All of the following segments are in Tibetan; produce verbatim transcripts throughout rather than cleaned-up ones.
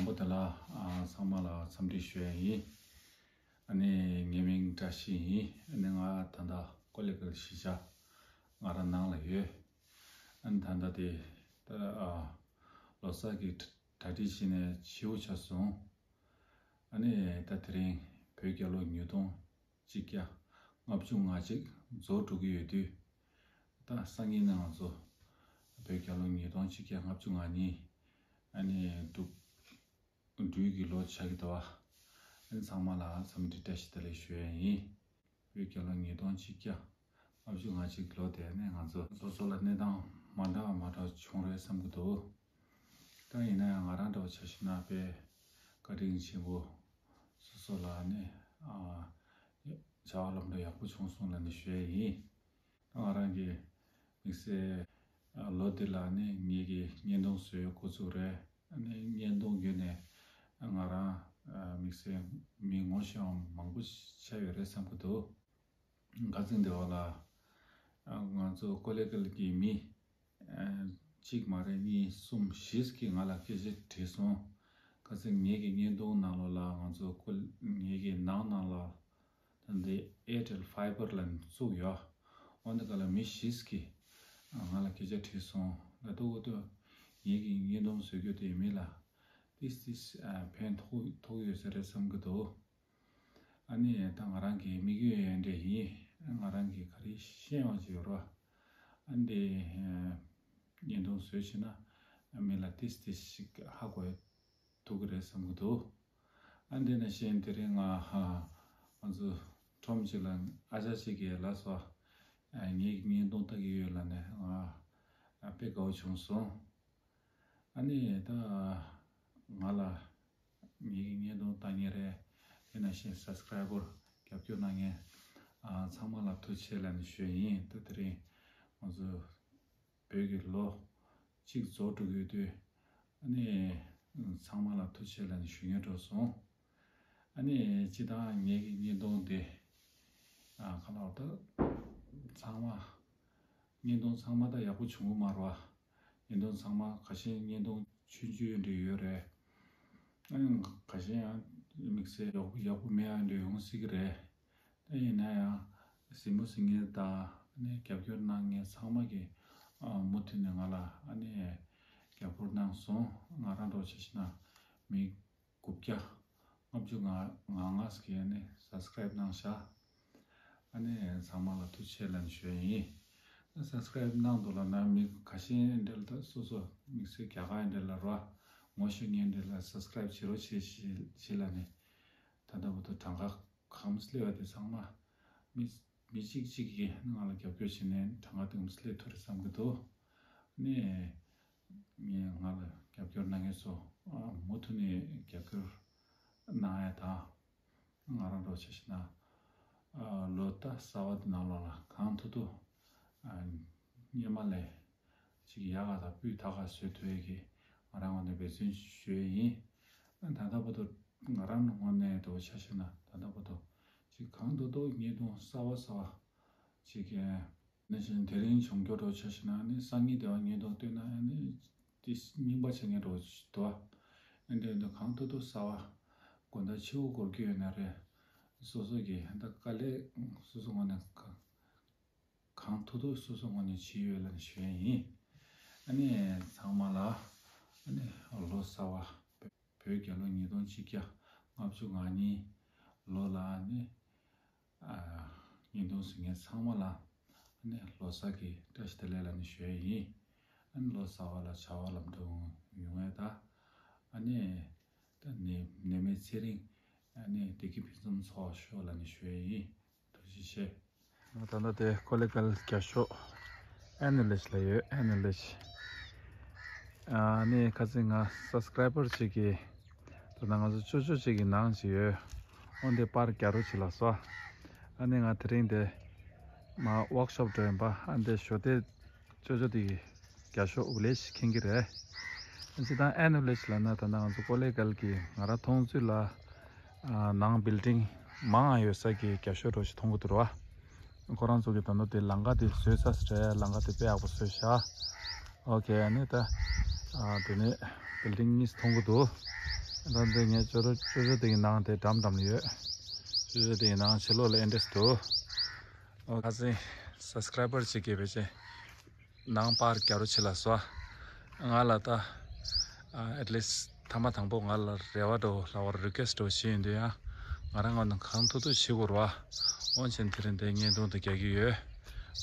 དང་པོ་དེ་ལ་ཨ་ཚང་མ་ལ་འཚམས་འདྲི་ཞུ་ཡ་ཡིན། ཨ་ནི་ངའི་མིང་བཀྲ་ཤིས་ཡིན། ཨ་ནི་ང་ད་ལྟ་ཀོ་ལི་གྷལ་གཞིས་ཆགས་ང་རང་ནང་ལ་ཡོད། ཨ་ནི་ད་ལྟ་དེ་ད་ཨ་ལོ་གསར་གྱི་གྲ་སྒྲིག་བྱས་ནས་བྱིའུ་ཆགས་སོང་། ཨ་ནི་ད་དེ་རིང་བོད་རྒྱལ་ལོ་ཉིས་སྟོང་གཅིག་བརྒྱ་ལྔ་བཅུ་ང་གཅིག་རྫོགས་འགྲོ་གི་ཡོད་དུས། ད་སང་ཉིན་ནས་ང་ཚོ་བོད་རྒྱལ་ལོ་ཉིས་སྟོང་གཅིག་བརྒྱ་ལྔ་བཅུ་ང་གཉིས་ཨ་ནི་འགྲུབ་འགྲུལ་གྱི་ལོ་ཆགས་ཀྱི་འདུག་བ། ཨ་ནི་ཚང་མ་ལ་འཚམས་འདྲི་བཀྲ་ཤིས་བདེ་ལེགས་ཞུ་ཡ་ཡིན། བོད་རྒྱལ་ལོ་ཉིས་སྟོང་གཅིག་བརྒྱ་ལྔ་བཅུ་ང་གཅིག་ལོ་དེ་ནས་ང་ཚོ་སོ་སོ་ལ་གནས་སྟངས་མ་འདྲ་བ་མ་འདྲ་བ་བྱུང་རེད་བསམ་གྱི་འདུག་ད་ཡིན་ན་ཡང་ང་རང་འདྲ་བོ་ཆ་བཞག་ན་དཔེ་བཀའ་དྲིན་ཆེན་པོ་སོ་སོ་ལ་ནི་ཨ་བྱ་བ་ལམ་འགྲོ་ཡག་པོ་བྱུང་སོང་ལབ་ནས་ཞུ་ཡ་ཡིན། ང་རང་གི་དམིགས་བསལ་ཨ་ལོ་འདི་ལ་ནི་ངེད་ཀྱི་བརྙན་ཐུང་བཟོ་ཡ་འགོ་བཙུགས་རེད། ཨ་ནི་བརྙན་ཐུང་བརྒྱུད་ནས་ང་རང་ཨ་དམིགས་བསལ་མི་ངོ་ཤེས་པ་མང་པོ་ཆགས་ཡོད་རེད་བསམ་གྱི་འདུག་ཁ་སང་དེ་བ་ལ་ཨ་ང་ཚོ་ཀོ་ལི་གྷལ་གྱི་མི་ཨ་གཅིག་མ་རེད། གཉིས་གསུམ་བཞི་གིས་ང་ལ་སྐད་ཆ་དྲིས་སོང་། ཁ་སང་ངེད་ཀྱི་བརྙན་ཐུང་ནང་ལོགས་ལ་ང་ཚོ་ཀོ་ངེད་ཀྱི་ནང་ནང་ལ་ད་འདི་ཨེར་ཊེལ་ཕའི་བར་ལ་བཙུགས་ཡོད། འོ་འདི་ག་ལ་མི་བཞི་གིས་ང་ལ་སྐད་ཆ་དྲིས་སོང་། ལ་ཏོག་ཏོག་ངེད་ཀྱི་བརྙན་ཐུང་བཟོ་རྒྱུ་དེ་མི་ལ་ཏིས་ཏིས་ཨ་ཕན་ཐོགས་ཐོགས་ཡོད་ས་རེད་བསམ་གྱི་འདུག་ཨ་ནི་ད་ང་རང་གི་དམིགས་ཡུལ་ཡོད་འདྲ་ཡིན། ང་རང་གི་ག་རེ་ཤེས་ཡོང་ཅིག་ཡོད་རོ། ཨ་འདི་བརྙན་ཐུང་བཟོས་ཕྱིན་ན་མི་ལ་ཏིས་ཏིས་ཤིག་ཧ་གོ་ཐུབ་ཀྱི་རེད་བསམ་གྱི་འདུག་ཨ་འདི་ནང་བཞིན་དེ་རིང་ང་ང་ཚོ་ཁྲོམ་ཅིག་ལ་ཨ་ཅག་ཅིག་གིས་ལབ་སོང་། ངའི་བརྙན་ཐུང་ལྟ་གི་ཡོད་ལབ་ནས་ང་དཔེ་དགའ་བོ་བྱུང་སོང་། ཨ་ནི་ད་ང་ལ་ངའི་བརྙན་ཐུང་ལྟ་མཁན་རེད། དེ་ནང་བཞིན་སབ་སི་ཀ་རའི་བར་རྒྱབ་སྐྱོར་གནང་མཁན་ཨ་ཚང་མ་ལ་ཐུགས་རྗེ་ཆེ་ལབ་ནས་ཞུ་ཡ་ཡིན། ད་དེ་རིང་ང་ཚོ་བོད་ཀྱི་ལོ་གཅིག་རྫོགས་འགྲོ་གི་ཡོད་དུས་ཨ་ནི་ཚང་མ་ལ་ཐུགས་རྗེ་ཆེ་ལབ་ནས་ཞུ་སྙིང་འདོད་སོང་། ཨ་ནི་སྤྱིར་བཏང་ངའི་བརྙན་ཐུང་འདི་ཨ་ག་ལ་བ་ད་ཚང་མ་བརྙན་ཐུང་ཚང་མ་ད་ཡག་པོ་བྱུང་གི་མ་རེད་བ། བརྙན་ཐུང་ཚང་མ་ཁ་ཤས་བརྙན་ཐུང་ཆུང་ཆུང་འདྲ་ཡོད་རེད། ཨ་ནི་ཁ་ཤས་ཡང་དམིགས་བསལ་ཡག་པོ་ཡག་པོ་མེད་ཡ་འདྲ་ཡོང་སྲིད་ཀྱི་རེད། ད་ཡིན་ན་ཡང་གཟིགས་མོ་གཟིགས་མཁན་དང་ཨ་ནི་རྒྱབ་སྐྱོར་གནང་མཁན་ཚང་མ་གི་ཨ་མུ་མཐུད་ནས་ང་ལ་ཨ་ནི་རྒྱབ་སྐྱོར་གནང་སོང་། ང་རང་འདྲ་བོ་ཆ་བཞག་ན་མི་དགུ་བརྒྱ་ལྔ་བཅུ་ང་ལྔ་ང་ཟེར་གྱི་ནི་སབ་སི་ཀ་རའིབ་གནང་བཞག་ཨ་ནི་ཚང་མ་ལ་ཐུགས་རྗེ་ཆེ་ལབ་ནས་ཞུ་ཡ་ཡིན། ད་སབ་སི་ཀ་རའིབ་གནང་འདུག་ལབ་ན་མི་ཁ་ཤས་འདྲ་ལ་ད་སོ་སོ་དམིགས་བསལ་རྒྱ་གར་འདྲ་ལ་རོ་ངོ་ཤེས་མཁན་འདྲ་ལ་སབ་སི་ཀ་རའིབ་བྱེད་རོགས་བྱེད་ཞེས་ཞེས་ལབ་ནས་ད་ལྟ་བར་དུ་གྲངས་ཀ་གང་མ་སླེབས་པ་དེ་ཚང་མ་མི་མི་གཅིག་གཅིག་གིས་ང་ལ་རྒྱབ་སྐྱོར་བྱས་ནས་གྲངས་ཀ་དེ་མ་སླེབས་ཐུབ་རེད་བསམ་གྱི་འདུག་ཨ་ནི། ངས་ང་ལ་རྒྱབ་སྐྱོར་གནང་མཁན་ཚོ་ཨ་མུ་མཐུད་ནས་རྒྱབ་སྐྱོར་གནང་ཡ་དང་། ང་རང་འདྲ་བོ་ཆ་བཞག་ན་ཨ་ལོ་ཟླ་གསར་པ་འདི་ནང་ལོགས་ལ་གང་ཐུབ་ཐུབ་ཨ་སྔོན་མ་ལས་ཅིག་ཡག་ག་དང་སྤུས་དག་ག་བཟོ་ཐུབ་ཡ་གི་ང་རང་ངོས་ནས་འབད་བརྩོན་ཞུ་ཡ་ཡིན། ཨ་ད་ལྟ་བར་དུ་ང་རང་ངོས་ནས་འདྲ་བོ་ཆ་བཞག་ན་ད་ལྟ་བར་དུ་ཅིག་གང་ཐུབ་ཐུབ་བརྙན་ཐུང་གསར་པ་གསར་པ་ཅིག་ཨ། ནང་བཞིན་དེ་རིང་བྱུང་རྒྱུ་འདྲ་བོ་ཆ་བཞག་ན་ནི་སང་ཉིན་དེ་བ་ཉིན་ཐོག་བལྟས་ན་ནི་དེ་རྙིང་པ་ཆགས་མཁན་འདྲ་བོ་ཞིག་འདུག་ཨ་འདྲ་འདུག་གང་ཐུབ་ཐུབ་གསར་པ་དགོང་དག་ཕྱི་པོ་འགོར་གྱི་ཡོད་ན་རེད། སོ་སོ་གི་ད་དཀའ་ལས་སོ་སོ་ངོས་ནས་ག་གང་ཐུབ་ཐུབ་སོ་སོ་ངོས་ནས་བྱས་ཡོད་ལབ་ནས་ཞུ་ཡ་ཡིན། ཨ་ནི་ཚང་མ་ལ་ཨ་ནི་ལོ་གསར་པ་བོད་རྒྱལ་ལོ་ཉིས་སྟོང་གཅིག་བརྒྱ་ལྔ་བཅུ་ང་གཉིས་ལོ་ལ་ཨ་ནི། ཨ་བརྙན་ཐུང་གཟིགས་མཁན་ཚང་མ་ལ་ཨ་ནི་ལོ་གསར་གྱི་བཀྲ་ཤིས་བདེ་ལེགས་ལབ་ནས་ཞུ་ཡ་ཡིན། ཨ་ནི་ལོ་གསར་པ་ལ་བྱ་བ་ལམ་འགྲོ་ཡོང་ཡ་ད་ཨ་ནི་ད་ནད་ནད་མེད་ཚེ་རིང་ཨ་ནི་བདེ་སྐྱིད་ཕུན་སུམ་ཚོགས་ཤོག་ལབ་ནས་ཞུ་ཡ་ཡིན། ཐུགས་རྗེ་ཆེ། ང་ད་ལྟ་དེ་ཀོ་ལི་གྷལ་རྒྱ་ཤོག་ཨེ་ནི་ལེཇ་ལ་ཡོད། ཨེ་ནི་ལེཇ། ཨ་ནི་ཁ་སང་ང་སབ་སི་ཀ་རའི་བར་ཅིག་གིས་ད་ལྟ་ང་ཚོ་ཅོ་ཅོ་ཅིག་གི་ནང་ཅིག་ཡོད། འོ་འདི་པར་རྒྱག་རོགས་བྱེད་ལབ་སོང་། ཨ་ནི་ང་དེ་རིང་དེ་མ་ཝོག་ཤོབ་འགྲོ་ཡིན་པ། ཨ་འདི་ཞོ་དེ་ཅོ་ཅོ་དེ་གི་རྒྱ་ཤོག་འུ་ལེ་ཞིག་མཁྱེན་གྱི་རེད། ཨ་ཅི་ད་ཨེ་ནི་ལེཇ་ལབ་ན་ད་ལྟ་ང་ཚོ་ཀོ་ལི་གྷལ་གི་ང་རང་མཐོང་ཚུལ་ལ་ཨ་ནང་བིལ་ཌིང་མང་ང་ཡོད་ས་གི་རྒྱ་ཤོག་འདྲ་བོ་ཞིག་མཐོང་གི་འདུག་ར་བ། ཁོ་རང་ཚོ་གི་ད་ལྟ་དེ་ལམ་ཁ་དེ་བཟོས་ཚར་ཟེར། ལམ་ཁ་དེ་དཔེ་ཡག་པོ་བཟོས་ཤག་ཨོ་ཁེ། ཨ་ནི་ད་ཨ་དེ་ནས་བིལ་ཌིང་གཉིས་མཐོང་གི་འདུག་ད་འདི་ངས་ཅོ་རོ་ཅོ་ཅོ་དེ་གི་ནང་དེ་འགྲམ་འགྲམ་ལ་ཡོད། ཅོ་ཅོ་དེ་གི་ནང་ཕྱི་ལོགས་ལ་ཨེ་འདྲས་འདུག་ཨོ་ཁ་སང་སབ་སི་ཀ་རའི་བར་ཅིག་གིས་བེད་ཅེ་ནང་པར་རྒྱག་རོགས་བྱེད་ལ་སོ། ང་ལ་ད་ཨེཊ་ལིསི་ཐ་མ་དང་པོ་ང་ལ་རེ་བ་འགྲོ་ལ་བར་རི་ཀུ་ཨེ་སི་འགྲོ་བྱེད་ཡོང་དུས་ཡང་ང་རང་ང་ནང་གང་ཐུབ་ཐུབ་བྱེད་དགོས་ར། འོན་ཀྱང་དེ་རིང་འདི་བརྙན་ཐུང་དུ་རྒྱག་གི་ཡོད།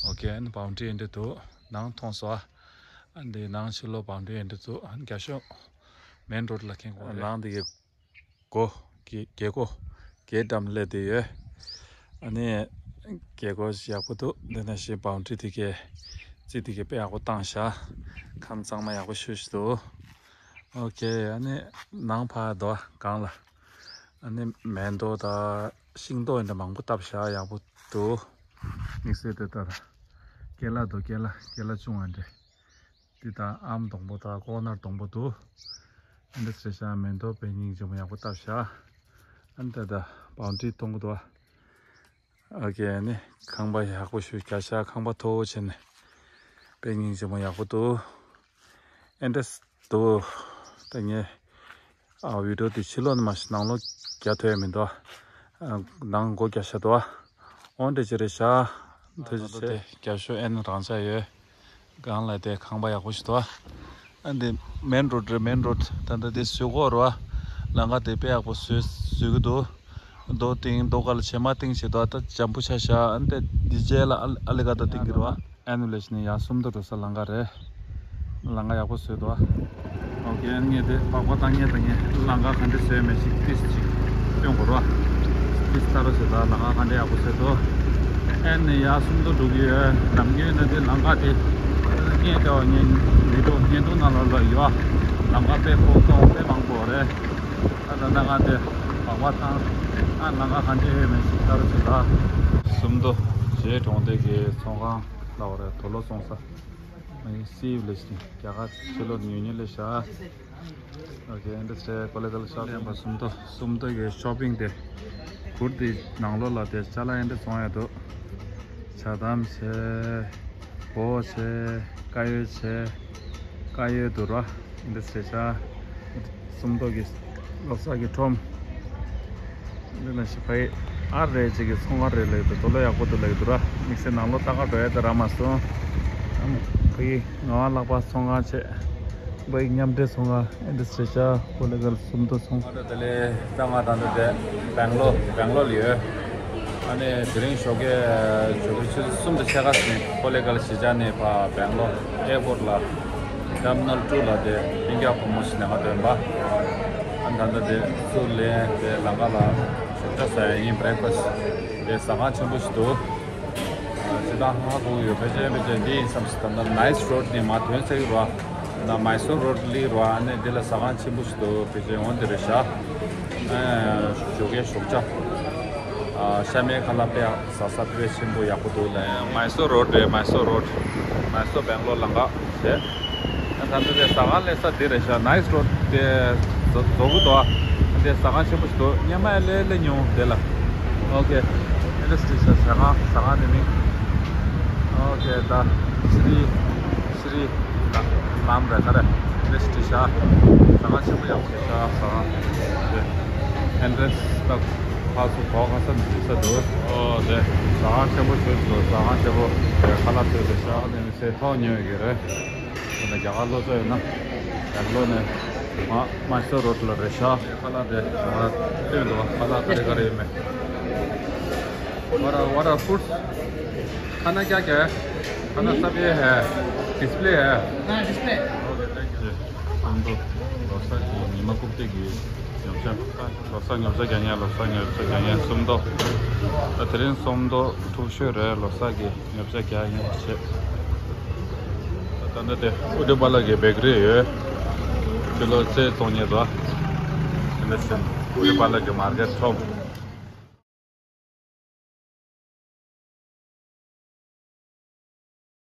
ཨོ་ཁེ། ཨ་ནི་བའུན་ཌི་རི་ཨེ་འདྲས་འདུག་ནང་མཐོང་སོ། ཨ་འདི་ནང་ཕྱི་ལོགས་བའུན་ཌི་རི་ཨེ་འདྲས་འདུག་ཨ་ནི་རྒྱ་ཤོག་མེན་རོ་ཌི་ལ་འཁེལ་དགོས་རེད། ནང་འདི་གི་སྒོ། གི་རྒྱལ་སྒོ། རྒྱལ་འགྲམ་སླེབས་བསྡད་ཡོད། ཨ་ནི་རྒྱལ་སྒོ་ཡག་པོ་འདུག་འདི་ནང་བཞིན་བའུན་ཌི་རི་དེ་གའི་རྩི་དེ་གའི་དཔེ་ཡག་པོ་བཏང་བཞག་ཁམས་གཙང་མ་ཡག་པོ་ཞེ་པོ་ཅིག་འདུག་ཨོ་ཁེ། ཨ་ནི་ནང་ཕར་དོ་སྒང་ལ་ཨ་ནི་མེ་ཏོག་དང་ཤིང་ཏོག་འདྲ་མང་པོ་བཏབ་བཞག་ཡག་པོ་འདུག་དམིགས་བསལ་དེ་ལྟར་ཀེ་ལ་འདུག་ཀེ་ལ་ཀེ་ལ་ཆུང་བ་འདྲ། འདི་དང་ཨམ་སྡོང་པོ་དང་ཀོ་ཀོ་ནཊ་སྡོང་པོ་འདུག་ཨ་འདྲས་བྱས་བཞག་མེ་ཏོག་དཔེ་སྙིང་རྗེ་མོ་ཡག་པོ་བཏབ་བཞག་ཨ་འདི་དང་བའུན་ཌི་རི་མཐོང་གི་འདུག་ཨ་ཨོ་ཁེ། ཨ་ནི་ཁང་པ་ཡག་པོ་ཞིག་རྒྱག་བཞག་ཁང་པ་མཐོ་བོ་བྱས་ནས་དཔེ་སྙིང་རྗེ་མོ་ཡག་པོ་འདུག་ཨེ་འདྲས་འདུག་ད་ངས་ཨ་བི་ཌི་ཡོ་དེ་ཕྱི་ལོགས་ནས་མ་གཞི་ནང་ལོགས་རྒྱག་ཐུབ་ཡ་མི་འདུག་ཨ་ནང་སྒོ་རྒྱག་བཞག་འདུག་ཨ་འོ་འདྲ་ཅིག་རེད་ཤག་ཐུགས་རྗེ་ཆེ། རྒྱབ་ཤོག་ཨན་རང་འཇགས་ཡོད། སྒང་ལ་དེ་ཁང་པ་ཡག་པོ་ཞིག་འདུག་ཨ་འདི་མེན་རོ་ཌི་རེད། མེན་རོ་ཌི། ད་ལྟ་དེ་ཟུར་ཁོག་རེད་པ། ལམ་ཁ་དེ་དཔེ་ཡག་པོ་བཟོས་བཟོས་ཀྱི་འདུག་རྡོ་བཏིང་། རྡོ་སྒང་ལ་བྱེ་མ་བཏིང་བྱས་འདུག་ད་འཇམ་པོ་ཆགས་ཤག་ཨ་འདི་འདི་རྗེས་ལ་ཨ་ཨ་ལི་ཀ་ད་བཏིང་གི་རེད་པ། ཨན་ཝི་ལེ་ཇི་ནས་ཡར་སུམ་མདོ་འགྲོ་ས་ལམ་ཁ་རེད། ལམ་ཁ་ཡག་པོ་བཟོས་འདུག་ཨོ་ཁེ། ཨ་ནི་ངས་དེ་སྦག་སྦག་བཏང་མཁན་དང་ངས་ལམ་ཁ་ག་འདྲ་བཟོས་མེད་ཅིག་ཏིས་ཅིག་སྟོན་དགོས་རེད་པ། ཏིས་ལྟ་རོགས་བྱེད་དང་། ལམ་ཁ་ག་འདྲ་ཡག་པོ་བཟོས་འདུག་ཨ་ནི་ཡར་སུམ་མདོ་འགྲོ་གི་ཡོད། ནམ་རྒྱུན་ན་དེ་ལམ་ཁ་དེ་ངས་བལྟས་པ་ངས་བི་ཌི་ཡོ་བརྙན་ཐུང་ནང་ལོགས་ལ་ཡོད། ལམ་ཁ་དཔེ་ཁོག་སྟོང་དཔེ་མང་པོ་རེད། ད་ད་ལྟ་ང་དེ་སྦག་སྦག་བཏང་། ཨ་ལམ་ཁ་ག་འདྲ་ཡོད་མེད་ཅིག་ལྟ་རོགས་བྱེད་དང་། སུམ་མདོ་རྗེ་གྲོང་རྡལ་གྱི་ཚོང་ཁང་ལབ་པ་རེད། དུག་ལོག་བཙོང་ས། ཨ་ནི་སི་ཝི་ལེ་ཇི་ནས་རྒྱ་གར་ཕྱི་ལོགས་ཉུང་ཉུང་སླེབས་ཤག་ཨོ་ཁེ། ཨེ་འདྲས་བྱས་ཀོ་ལི་གལ་ཤོ་པིང་པ་སུམ་མདོ། སུམ་མདོ་གི་ཤོ་པིང་དེ་གུར་དེ་ནང་ལོགས་ལ་དེ་ཅ་ལག་ཨེ་འདྲས་བཙོང་ཡ་འདུག་ཇ་དམ་བྱས། སྒོ་བྱས། དཀར་ཡོལ་བྱས། དཀར་ཡོལ་འདུག་ར། ཨེ་འདྲས་བྱས་ཤག་སུམ་མདོ་གི་ལོ་གསར་གྱི་ཁྲོམ། འདི་ནང་བཞིན་ཕ་གི་ཨར་རེད་ཅིག་གི་ཚོང་ཁང་རེད་ལབ་ཀྱི་འདུག་དུག་ལོག་ཡག་པོ་འདུག་ལབ་ཀྱི་འདུག་ར། དམིགས་བསལ་ནང་ལོགས་ལྟ་ག་འགྲོ་ཡ་དེ་རག་མ་སོང་། ཨམ་ཕ་གི་ངག་དབང་ལག་པ་ཚོང་ཁང་བྱས། ཕ་གི་མཉམ་འབྲེལ་ཚོང་ཁང་ཨེ་འདྲས་བྱས་ཤག་ཀོ་ལི་གལ་སུམ་མདོ་ཚོང་ཁང་། ང་ད་ལྟ་དེ་ལས་ད་ང་ད་ལྟ་དེ་སྦེང་ལོར་སྦེང་ལོར་ལ་ཡོད། ཨ་ནི་དེ་རིང་ཞོགས་ཀས་ཞོགས་ཀས་ཆུ་ཚོད་གསུམ་དང་ཕྱེད་ཀ་ཟིན་ཀོ་ལི་གལ་གཞིས་ཆགས་ནས་ཕར་སྦེང་ལོར་ཨེར་པོར་ལ་ཊར་མི་ནལ་ཊུ་ལ་དེ་ཨིན་ཌི་ཡ་ཕོར་མོ་ཞིག་ལེན་ག་འདོན་པ། ཨ་ད་ལྟ་དེ་ཚུར་ལེན་དེ་ལམ་ཁ་ལ་ཞོགས་ཇ་ཟ་ཡ་ཡིན། བྷི་རེག་ཕ་སི་དེ་ཟ་ཁང་ཆེན་པོ་ཞིག་འདུག་ཨ་སྤྱིར་བཏང་ཧ་གོ་གི་ཡོད། ཕལ་ཆེར་ཕལ་ཆེར་འདི་ཡིན་བསམ་སོང་། ད་ལྟ་ནའིས་རོ་ཌི་ནས་མར་ཐོན་ཚར་གི་རེད་པ། ད་མའི་སོར་རོ་ཌི་སླེབས་རེད་པ། ཨ་ནི་འདི་ལ་ཟ་ཁང་ཆེན་པོ་ཞིག་འདུག་ཕལ་ཆེར་འོ་འདི་རེད་ཤག་ཨ་ཞོགས་ཀའི་ཞོགས་ཇ། ཨ་ཤ་མེད་ཁ་ལག་དཔེ་ཟ་ས་དཔེ་ཆེན་པོ་ཡག་པོ་འདུག་ལ། མའི་སོར་རོ་ཌི་རེད། མའི་སོར་རོ་ཌི། མའི་སོར་སྦེང་ལོར་ལམ་ཁ་བྱས། ད་ལྟ་དེ་ཟ་ཁང་སླེབས་ས་འདི་རེད་ཤག་ནའིས་རོ་ཌི་དེ་རྫོགས་རྫོགས་གི་འདུག་ཨ་འདི་ཟ་ཁང་ཆེན་པོ་ཞིག་འདུག་སྔོན་མ་ལས་སླེབས་མྱོང་དེ་ལ། ཨོ་ཁེ། ཨེ་འདྲས་བྱས་ཤག་ཟ་ཁང་ཟ་ཁང་དེ་མིང་། ཨོ་ཁེ། ད་ཤི་རི། ཤི་རི་ལམ་རེད་ག་རེ། ཨེ་འདྲས་བྱས་ཤག་ཟ་ཁང་ཆེན་པོ་ཡག་པོ་ཞིག་ཤག་ཟ་ཁང་དེ། ཨེན་ཊི་རན་སི་ད་ཕར་ཚུར་གོ་ག་ས་འཛུལ་ས་འདུག་ཨོ་དེ་ཟ་ཁང་ཆེན་པོ་ཞིག་འདུག་ཟ་ཁང་ཆེན་པོ་དེ་ཁ་ལག་ཐོག་དེ་ཤག་དེ་མི་ཚེ་ཐོག་ཉོ་ཡོད་ཀྱི་རེད། ད་རྒྱ་གར་ལོ་ཙཱ་ཡོད་ན་རྒྱ་གར་ལོ་ནས་མ་མའི་སོར་རོ་ཌི་ལ་རེད་ཤག་ཁ་ལག་དེ་ང་སྟོན་འདུག་ཁ་ལག་ག་རེ་ག་རེ་ཡོད་མེད། What are, what are foods? खाना क्या क्या है? खाना सब ये है, डिस्प्ले है। हाँ, डिस्प्ले। ཨོ་ཁེ། ཐེང་ཀ་ཡུ། སུམ་མདོ། ལོ་གསར་གྱི་ཉི་མ་རྐུབ་སྟེགས་ཀྱི་ཉོ་ཆ། ལོ་གསར་ཉོ་ཆ་རྒྱག་མཁན། ལོ་གསར་ཉོ་ཆ་རྒྱག་མཁན་སུམ་མདོ། ད་དེ་རིང་སུམ་མདོ་འཁྲུག་ཤོས་རེད། ལོ་གསར་གྱི་ཉོ་ཆ་རྒྱག་མཁན་བྱས། ད་ལྟ་དེ་ཨུ་ཏུ་པ་ལ་གི་བེ་ཀ་རི་ཡོད། ཕྱི་ལོགས་རྩེད་བཙོང་མཁན་རེད། དེ་ནས་ཨུ་ཏུ་པ་ལ་གི་མར་ཀེཊ་ཁྲོམ།